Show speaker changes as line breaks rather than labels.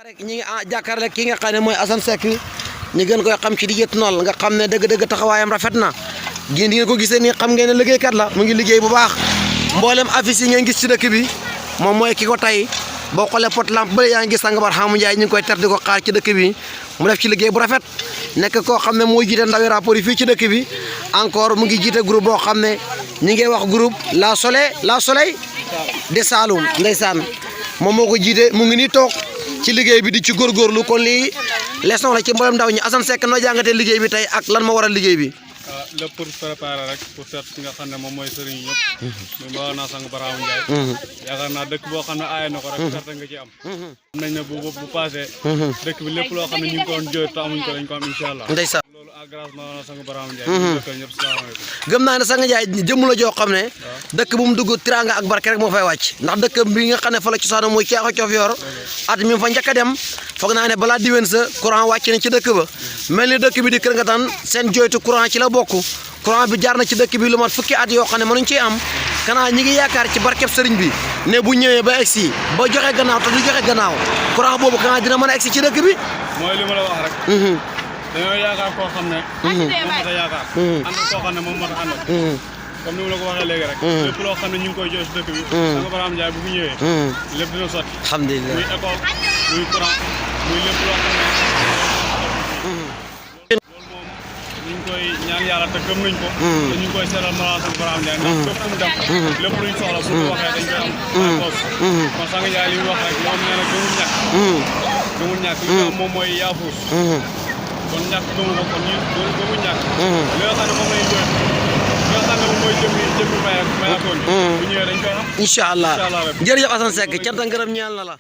rek ñi ngi jàkkaarloo ki nga xam ne mooy Assane Seck ñu gën koy xam ci DJ Tunnel nga xam ne dëgg-dëgg taxawaayam rafet na gi ngeen ko gisee ni xam ngeen ne liggéeykat la mu ngi liggéey bu baax mboolem affiche yi ngeen gis ci dëkk bi moom mooy ki ko tey boo xoolee pot lampe ba yaa ngi gis sang Barham Ndiaye ñu ngi koy ter di ko xaar ci dëkk bi mu def ci liggéey bu rafet nekk koo xam ne mooy jiite ndawi rapport yi fii ci dëkk bi encore mu ngi jiite groupe boo xam ne ñi ngi wax groupe la soleil de Saloum ndeysaan moom moo ko jiite mu ngi nii toog ci liggéey bi di ci góorgóorlu kon lii leçon la ci mboolem ndaw ñi Assane Seck noo jàngatee liggéey bi tey ak lan ma waral liggéey bi.
lépp pour préparer rek pour seet ki nga xam ne moom mooy sëriñ ñëpp muy mbawa naa sang Barham Ndiaye yaakaar naa dëkk boo xam ne aaye na ko rek perte nga ci am nañ ne bu passé dëkk bi lépp loo xam ne ñu ngi ko doon jooy te amuñ ko dañ ko am incha allah
ndeysaan
loolu à grâce mbawa naa sang Barham Ndiaye dëkkal ñëpp salaamaaleykum
gëm naa ne sang Ndiaye jëmm la joo xam ne dëkk bu mu dugg tiranga ak barke rek moo fay wàcc ndax dëkk bi nga xam ne fa la cosaano muy Caaxo Cofior at mi fa njëkk a dem foog naa ne balaa diwén sa courant wàcc na ci dëkk ba mel ni dëkk bi di Kër Ngatan seen jooytu courant ci la bokk courant bi jaar na ci dëkk bi lu mat fukki at yoo xam ne mënuñ ciy am kanaa ñi ngi yaakaar ci barkeb sëriñ bi ne bu ñëwee ba egsi ba joxe gannaaw te du joxe gannaaw courant boobu kanaa dina mën a egsi ci dëkk bi
mooy li ma la wax rek dañoo yaakaar koo xam ne moom mat a yaakaar ànd koo xam ne moom mat a àndal comme ni ma la ko waxee léegi rek lépp loo xam ne ñu ngi koy jooy si dëkk bi sang Barham Ndiaye bu fi ñëwee lépp dina sotti
alhamdulilah
muy école muy courant muy lépp loo xam ne ñu ngi koy ñaan yàlla te gëm nañ ko te ñu ngi koy seetal mala sang Barham Ndiaye ndax fépp fu mu dem lépp luñ soxla su ko waxee dañ koy am poos kon sang Ndiaye li mu wax rek moom nee na gëmul ñàkk li am moom mooy yaafuus kon ñàkk gëmu ko kon ñu gëmul ñàkk li nga xam ne moom lañu jooy li nga xam ne moom mooy jëmmi mayakoon bu ñëwee dañ koy am
incha allah jërëjëf Assane Seck cant ak ngërëm ñeel na la